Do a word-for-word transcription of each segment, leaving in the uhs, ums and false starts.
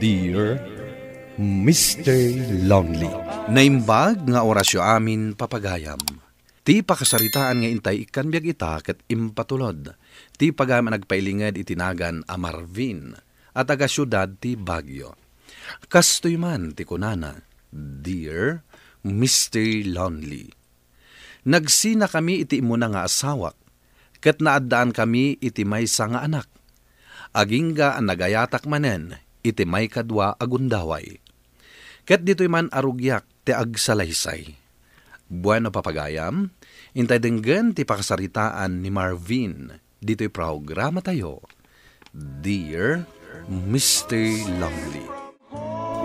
Dear Mister Lonely. Naimbag nga orasyo amin, papagayam. Ti pakasaritaan nga intay ikkan biag ita ket impatulod ti pagayam a nagpailinged iti nagan a Marvin a taga-siudad ti Baguio. Kastoy man ti kunana, "Dear Mister Lonely, nagsinakami iti immuna nga asawak, ket naaddaankami iti maysa nga anak. Agingga a nagayatak manen iti maikadua a gundaway. Ket ditoy man a rugiak ti agsalaysay." Bueno, papagayam, intay denggen ti pakasaritaan ni Marvin ditoy programatayo, Dear Mister Lonely.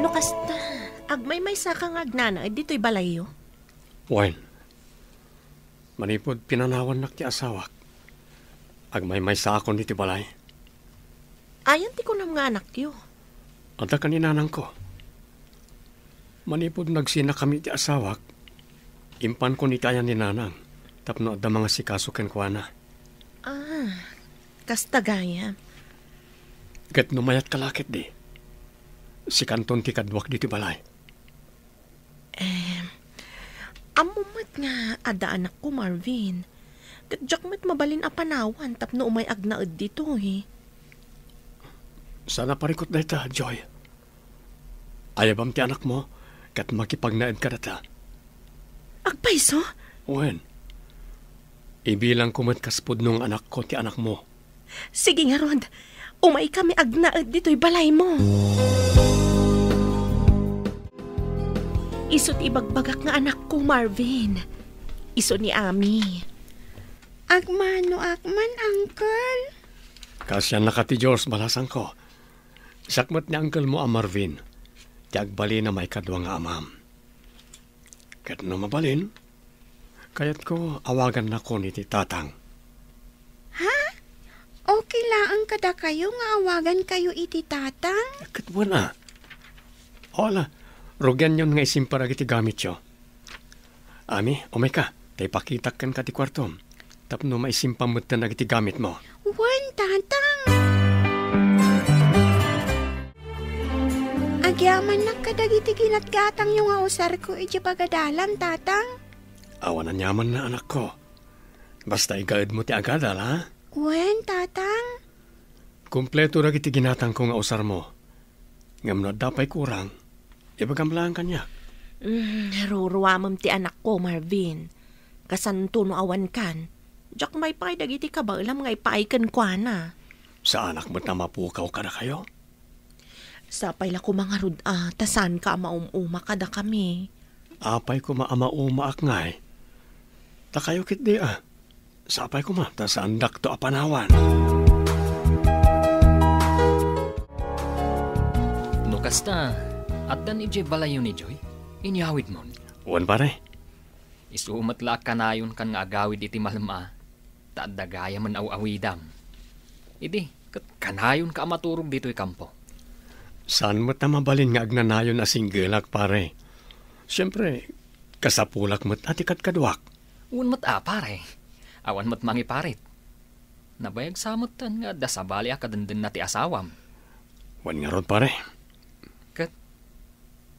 No kasta, agmaymaysa ka nga agnanaed ditoy balayyo? Wen, manipud pinanawannak ti asawak, agmaymaysaakon iti balay. Ayan ti kunam nga anakyo? Adda ken ni nanangko. Manipud nagsinakami ti asawak, impankon iti ayan ni nanang tapno adda mangasikaso kenkuana. Ah, kasta gayam. Ket no mayatka la ketdi, sikanton ti kaduak ditoy balay. Em, ammom met nga adda anakko, Marvin. Ket diak met mabalin a panawan tapno umay agnaed ditoy. Saan a parikut dayta, Joy. Ayabam ti anakmo, ket makipagnaed kadata. Agpayso? Wen. Ibilangko met kas pudno nga anakko ti anakmo. Sige ngarud, umaykami agnaed ditoy balaymo. Isu ti ibagbagak nga anakko, Marvin. Isu ni Ami. Agmanoak man, Uncle. Kaasiannaka ti Dios, balasangko. Siak met ni unclemo a Marvin, ti agbalin a maikadua nga amam. Ket no mabalin, kayatko awagannakon iti tatang. Ha? Okay laeng kadakayo nga awagankayo iti tatang? Ket wen a. O, ala, rugianyon nga isimpar dagiti gamityo. Ami, umayka, ta ipakitak kenka ti kuartom, tapno maisimpam metten dagiti gamitmo. Wen, tatang. Agyamannak kadagiti ginatgatangyo nga usarko idiay pagadalan, tatang. Awan aniamanna, anakko. Basta igaedmo ti agadal, ha? Wen, tatang. Kompleto dagiti ginatangko nga usarmo. Ngem no adda pay kurang, ibagam laeng kaniak. Mm, ruruamem ti anakko, Marvin. Kasanto no awankan, diak maipaay dagiti kabaelam nga ipaay kenkuana. Saanak met a mapukaw kadakayo? Sapay la koma ngarud a ta saanka a maum-uma kadakami. Apay koma a maumaak ngay? Ta kayo ketdi a. Sapay koma ta saandakto a panawan. No kasta, addan idiay balayyo ni Joy? Inyawidmon. Wen, pare. Isu met la a kanayonkan nga agawid iti malem a, ta adda gayamen aw-awidam. Idi, ket kanayonka a maturog ditoy kampo. Saan met a mabalin nga agnanayon a singgelak, pare. Siempre, kasapulak met a ti kadkaduak. Wen met a, pare. Awan met mangiparit. Nabayag sa metten nga adda sabali a kadendenna ti asawam. Wen ngarud, pare. Ket,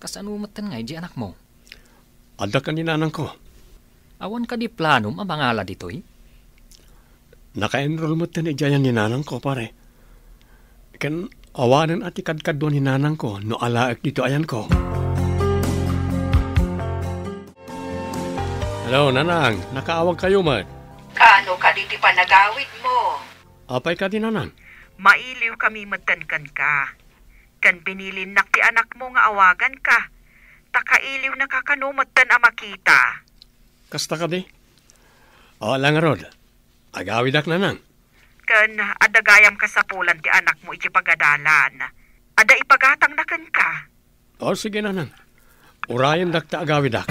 kasano metten nga idiay anakmo? Adda ken ni nanangko. Awan kadi planom a mangala ditoy? Naka-enroll metten idiay ayan ni nanangko, pare. Ken awanen a ti kadkadua ni nanangko no alaek ditoy ayanko. Hello, nanang. Nakaawagkayo met. Kaano kadi ti panagawidmo? Apay kadi, nanang? Mailiwkami metten kenka. Ken binilinnak ti anakmo nga awaganka, ta kailiwnaka kano metten a makita. Kasta kadi? O, ala ngarud, agawidak, nanang. Ken adda gayam kasapulan ti anakmo iti pagadalan. Adda ipagatangna kenka. O, sige, nanang. Urayendak ta agawidak.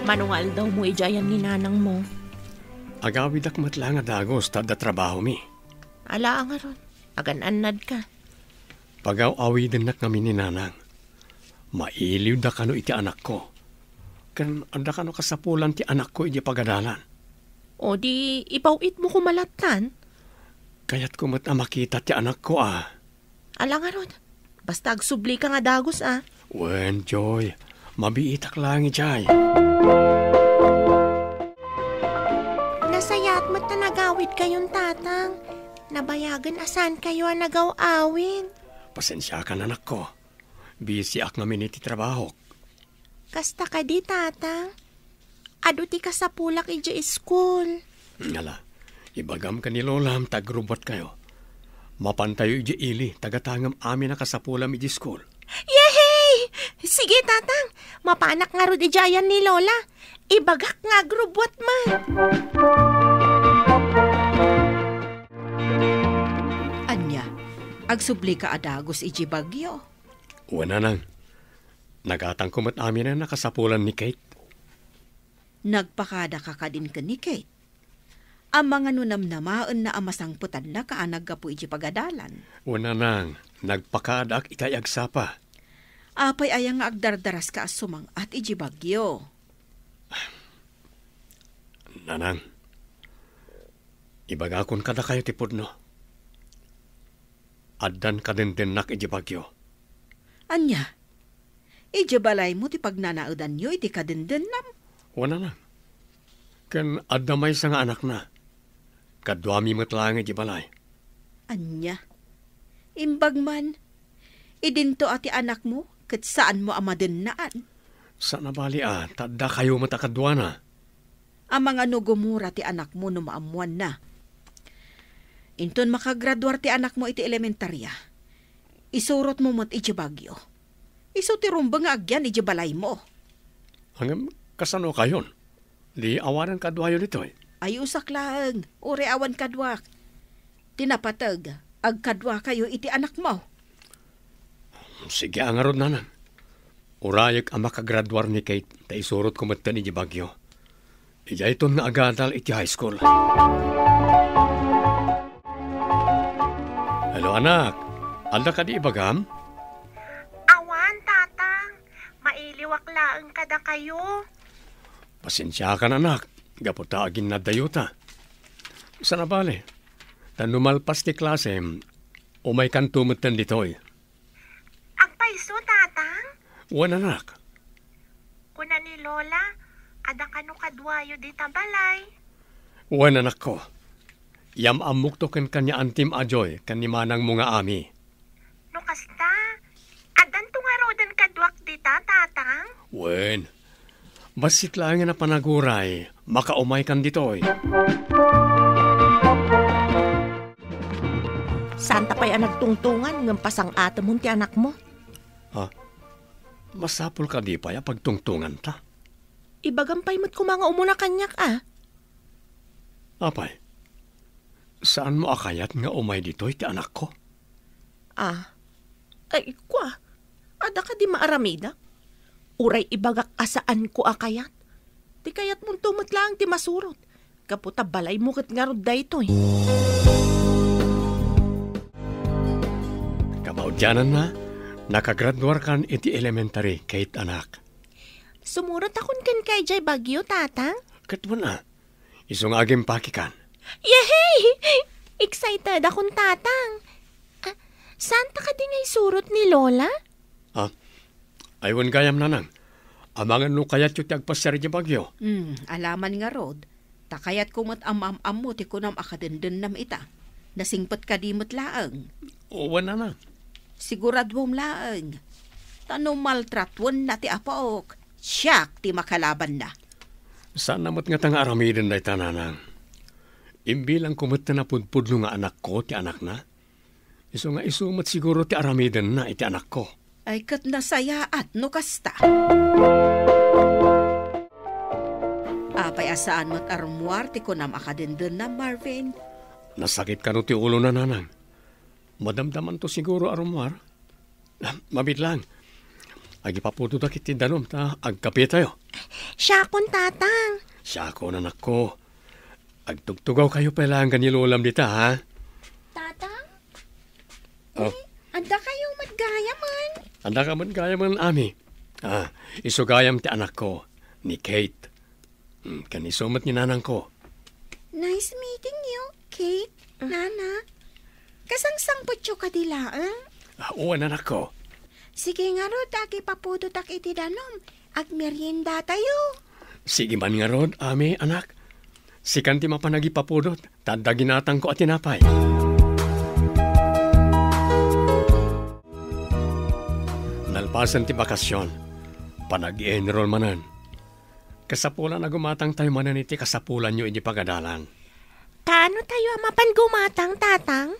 Mano nga aldawmo idiay ayan ni nanangmo? Agawidak met la nga dagus ta adda trabahomi. Ala ngarud, agan-annadka. Pagaw-awidennak ngamin ni nanang. Mailiwda kano iti anakko. Ken adda kano kasapulan ti anakko idiay pagadalan. O di, ipaw-itmo koma lattan? Kayatko met a makita ti anakko, a. Ala ngarud, basta agsublika nga dagus, a. Wen, Joy. Mabiitak laeng idiay. Nasayaat met ta nagawidkayon, Tatang. Nabayagen a saankayo a nagaw-awid. Pasensiakan, anakko. Bisiak ngamin iti trabahok. Kasta kadi, Tatang? Adu ti kasapulak idiay iskul. Ala, ibagam ken ni Lolam ta agrubbuatkayo. Mapantayo idiay ili, ta gatangem amin a kasapulam idiay iskul. Yehey! Sige, Tatang. Mapanak ngarud idiay ayan ni Lola. Ibagak nga agrubbuat man. Ania, agsublika a dagus idiay Baguio? Wen, Nanang. Nagatangko met amin a kasapulan ni Kate. Nagpakadaka kadin ken ni Kate? Amangan no namnamaenna a masangpetannaka a naggapu idiay pagadalan? Wen, Nanang, nagpakadaak itay agsapa. Apay aya nga agdardaraska a sumang-at idiay Baguio? Nanang, ibagakon kadakayo ti pudno. Addan kadendennak idiay Baguio. Ania? Idiay balaymo ti pagnanaedanyo iti kadendennam? Wen, Nanang. Ken adda maysa nga anakna. Kaduami met laeng idiay balay. Ania? Imbag man, idinto a ti anakmo ket saanmo a madennaan? Saan a bali a, ta addakayo met a kaduana. Amangan no gumura ti anakmo no maammoanna. Inton makagraduar ti anakmo iti elementaria, isurotmo met idiay Baguio. Isu ti rumbeng nga agyan idiay balaymo. Ngem kasano kayon? Di awanen kaduayo ditoy? Ayusak laeng, uray awan kaduak. Ti napateg, agkaduakayo iti anakmo. Sige a ngarud, Nanang. Urayek a makagraduar ni Kate ta isurotko metten idiay Baguio. Idiayton nga agadal iti high school. Hello, anak. Adda kadi ibagam? Awan, Tatang. Mailiwak laeng kadakayo. Pasensiakan, anak, gapu ta aginnadayota. Saan a bale, ta no malpas ti klasem, umaykanto metten ditoy. Agpayso, Tatang? Wen, anak. Kuna ni Lola, adda kano kaduayo dita balay. Wen, anakko. Yam-ammokto ken kaniaantim a Joy ken ni manangmo nga Ami. No kasta, addanto ngaruden kaduak dita, Tatang? Wen. Bassit laengen a panaguray, makaumaykan ditoy. Saanta pay a nagtungtongan ngem pasang-atemon ti anakmo. Ha? Masapul kadi pay a pagtungtonganta? Ibagam pay met koma nga umuna kaniak, a. Apay, saanmo a kayat nga umay ditoy ti anakko? Ah, ay, kua, adda kadi maaramidak? Uray ibagak a saanko a kayat. Ti kayatmonto met laeng ti masurot, gapu ta balaymo ket ngarud daytoy. Kamaudiananna, nakagraduarkan iti elementary, Kate, anak. Sumurotakon kenka idiay Baguio, Tatang? Ket wen a, isu nga agimpakikan. Yehey! Excited akon, Tatang. Ah, saanta kadi nga isurot ni Lola? Ah, ay wen gayam, Nanang. Amangan no kayatyo ti agpasiar idiay Baguio. Hmm, alaman ngarud. Ta kayatko met a maam-ammo ti kunam a kadendennam ita. Nasingpet kadi met laeng? Wen, Nanang. Siguraduem laeng. Ta no maltratuenna ti apok, siak ti makalabanna. Saanna met ngata nga aramiden dayta, Nanang. Imbilangko met ti napudpudno nga anakko ti anakna. Isu nga isu met siguro ti aramidenna iti anakko. Ay, ket nasayaat no kasta. Apay a saan met a rummuar ti kunam a kadendennam, Marvin? Nasakit kano ti ulona, Nanang. Madamdamanto siguro a rummuar. Ah, mabiit lang. Agipaputodak iti danum ta agkapetayo. Siakon, Tatang. Siakon, anakko. Agtugtugawkayo pay laeng ken ni Lolam dita, ha? Tatang? Oh. Uy, adda kayo met gayamen. Adda ka met gayamen, Ami. Ah, isu gayam ti anakko, ni Kate. Hmm, ken isu met ni nanangko. Nice meeting you, Kate, Nana. Kasangsangpetyo kadi laeng? Ah, wen, anakko. Sige ngarud, agipapudotak iti danum. Agmeriendatayo. Sige man ngarud, Ami, anak. Sikan ti mapan agipapudot, ta adda ginatangko a tinapay. Nalpasen ti bakasyon, panag-enroll manen. Kasapulan a gumatangtayo manen iti kasapulanyo idi pagadalan. Kaano tayo a mapan gumatang, Tatang?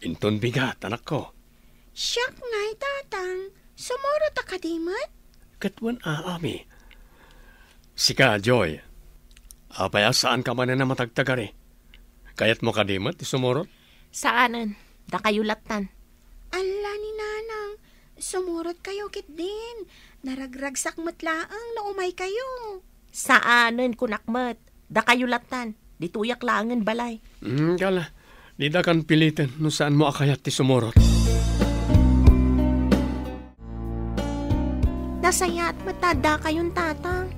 Inton bigat, anakko. Siak ngay, Tatang. Sumurot a kadi met? Ket wen a, Ami. Sika, Joy. Apay a saanka manen a matagtagari? Kayatmo kadi met ti sumurot? Saanen. Dakayo lattan. Alla ni Nanang, sumurotkayo ketdin. Naragragsak met laeng no umaykayo. Saanen, kunak met. Dakayo lattan. Ditoyak laengen balay. Hmm, kala, didakan piliten no saanmo a kayat ti sumurot. Nasayaat met ta addakayon, Tatang.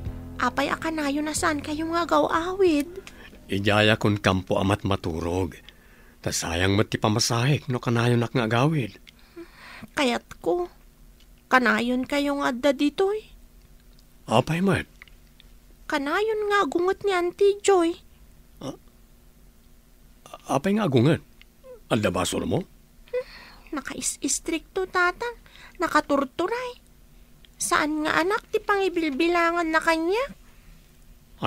Apay a kanayon a saankayo nga agaw-awid? Idiayakon kampo a matmaturog. Ta sayang met ti pamasahek no kanayonak nga agawid. Kayatko, kanayonkayo nga adda ditoy. Apay met? Kanayon nga agunget ni Auntie Joy. A-, apay nga agunget? Adda basolmo? Hmm, nakais-istrikto, Tatang. Nakaturturay. Saan nga anak ti pangibilbilanganna kaniak?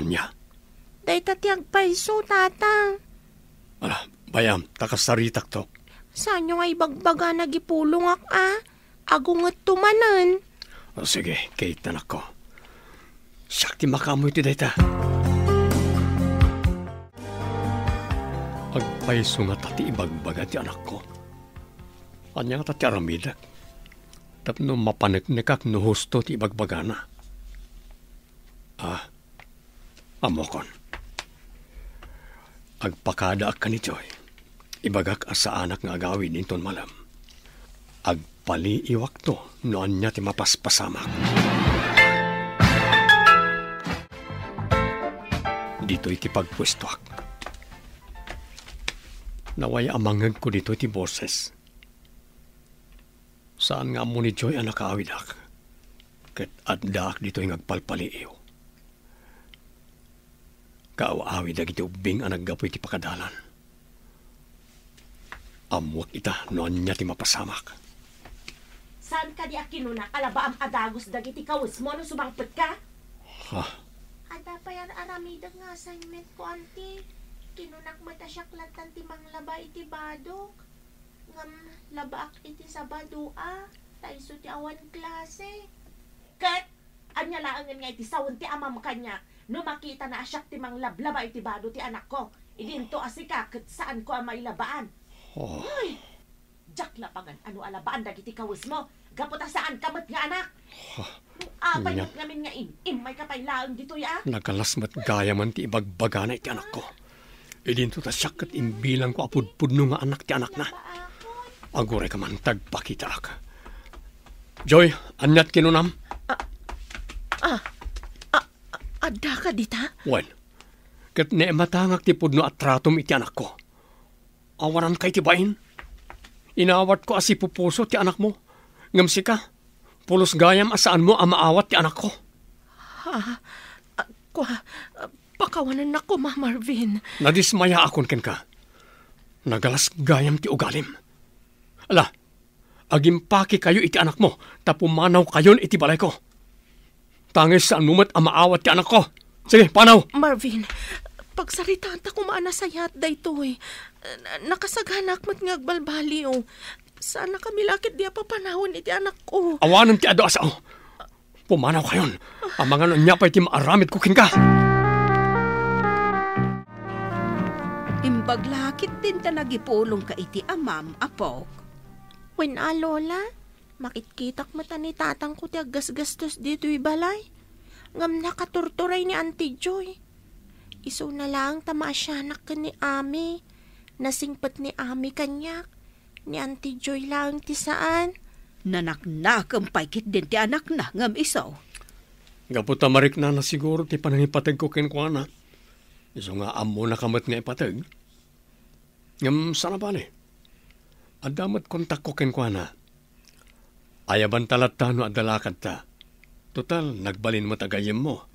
Ania? Dayta ti agpayso, Tatang. Ala, bay-am, ta kasaritakto. Saanyo nga ibagbagana, gipulongak a. Agungetto manen. O, sige, Kate, anakko. Siak ti makaammo iti dayta. Agpayso ngata ti ibagbaga ti anakko. Ania ngata ti aramidek tapno mapaneknekak no husto ti ibagbagana? Ah, ammokon. Agpakadaak ken ni Joy. Ibagak a saanak nga agawid inton malem. Agpaliiwakto no ania ti mapaspasamak. Ditoy ti pagpuestoak. Naway a mangngegko ditoy ti boses. Saan nga ammo ni Joy a nakaawidak, ket addaak ditoy nga agpalpaliiw. Kaaw-awid dagiti ubbing a naggapu iti pakadalan. Ammoak ita no ania ti mapasamak. Saan kadi a kinunak a labaam a dagus dagiti kawesmo no sumangpetka? Ha? Adda pay ar-aramidek nga assignment ko, Auntie. Kinunak met a siak lattan ti manglaba iti badok. Ngem labaak iti Sabado a, ta isu ti awan klase. Ket ania laengen nga iti sawen ti amam kaniak no makitana a siak ti manglablaba iti bado ti anakko? Idinto a sika ket saanko a mailabaan. Oh. Ay! Diak labangen a no alabaan dagiti kawesmo, gapu ta saanka met nga anak. Huh. No apay Nya. Met ngamin nga im-, immayka pay laeng ditoy a? Nagalas met gayamen ti ibagbagana iti anakko. Idinto ta siak ket imbilangko a pudpudno nga anak ti anakna. Agurayka man ta agpakitaak. Joy, aniat kinunam? Ah, ah, ah, ah, addaka dita? Wen, ket naimatangak ti pudno a tratom iti anakko. Awananka iti bain? Inawatko a sipupuso ti anakmo. Ngem sika, pulos gayam a saanmo a maawat ti anakko. Ha? Ah, kua, ah, pakawanennak koma, Marvin. Nadismayaakon kenka. Nagalas gayam ti ugalim. Ala, agimpakekayo iti anakmo, ta pumanawkayon iti balayko. Tangis saanmo met a maawat ti anakko. Sige, panaw! Marvin, pagsaritaanta koma a nasayaat daytoy. Na-, nakasaganak met nga agbalbaliw. Saanakami la ketdi a papanawen iti anakko. Awanen ti adu a sao. Pumanawkayon. Amangan ania pay ti maaramidko kenka. Imbag la ketdin ta nagipulongka iti amam, apok. Wen a, Lola. Makitkitak met a ni tatangko ti aggasgastos ditoy balay. Ngem nakaturturay ni Auntie Joy. Isuna laeng ta maasianak ken ni Ami. Nasingpet ni Ami kaniak. Ni Auntie Joy laeng ti saan. Nanaknakem pay ketdin ti anakna ngem isu. Gapu ta mariknana siguro ti panangipategko kenkuana. Isu nga ammonaka met nga ipateg. Ngem saan a bale. Adda met kontakko kenkuana. Ayabanta latta no adda lakadta. Total, nagbalin met a gayyemmo.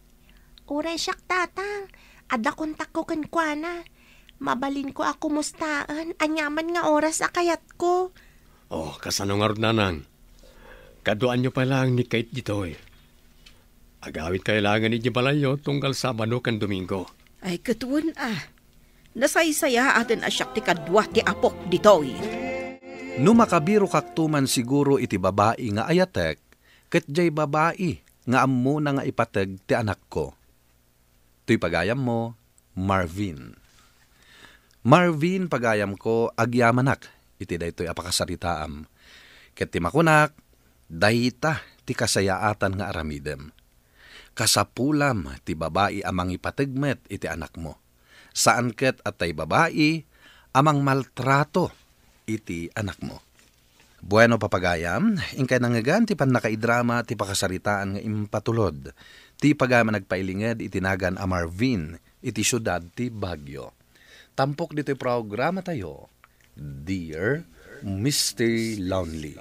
Uray siak, Tatang. Adda kontakko kenkuana. Mabalinko a kumustaen aniaman nga oras a kayatko. Oh, kasano ngarud, Nanang? Kaduaanyo pay laeng ni Kate ditoy. Agawidkayo laengen idiay balayyo tunggal Sabado ken Domingo. Ay, ket wen a. Nasaysayaaten a siak ti kadua ti apok ditoy. No makabirokakto man siguro iti babai nga ayatek, ket diay babai nga ammona nga ipateg ti anakko. Toy pagayammo, Marvin. Marvin, pagayamko, agyamanak iti daytoy a pakasaritaam. Ket ti makunak, dayta ti kasayaatan nga aramidem. Kasapulam ti babai a mangipateg met iti anakmo. Saan ket a tay babai a mangmaltrato iti anakmo. Bueno, papagayam, inkay nangngegan ti pannakaidrama ti pakasaritaan nga impatulod ti pagayam a nagpailinged iti nagan a Marvin iti siudad ti Baguio. Tampok ditoy programatayo, Dear Mister Lonely.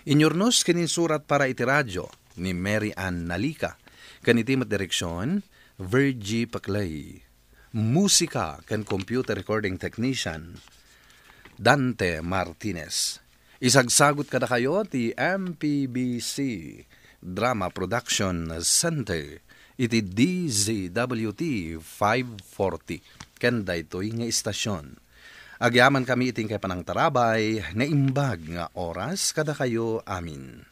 Inyurnos ken insurat para iti radio ni Mary Ann Nalica, ken iti met direksyon, Virgie Paclay. Musika ken computer recording technician, Dante Martinez. Isagsagot kadakayo ti M P B C Drama Production Center iti D Z W T five forty ken daytoy nga istasyon. Agyamankami iti inkay panangtarabay, naimbag nga oras kadakayo amin.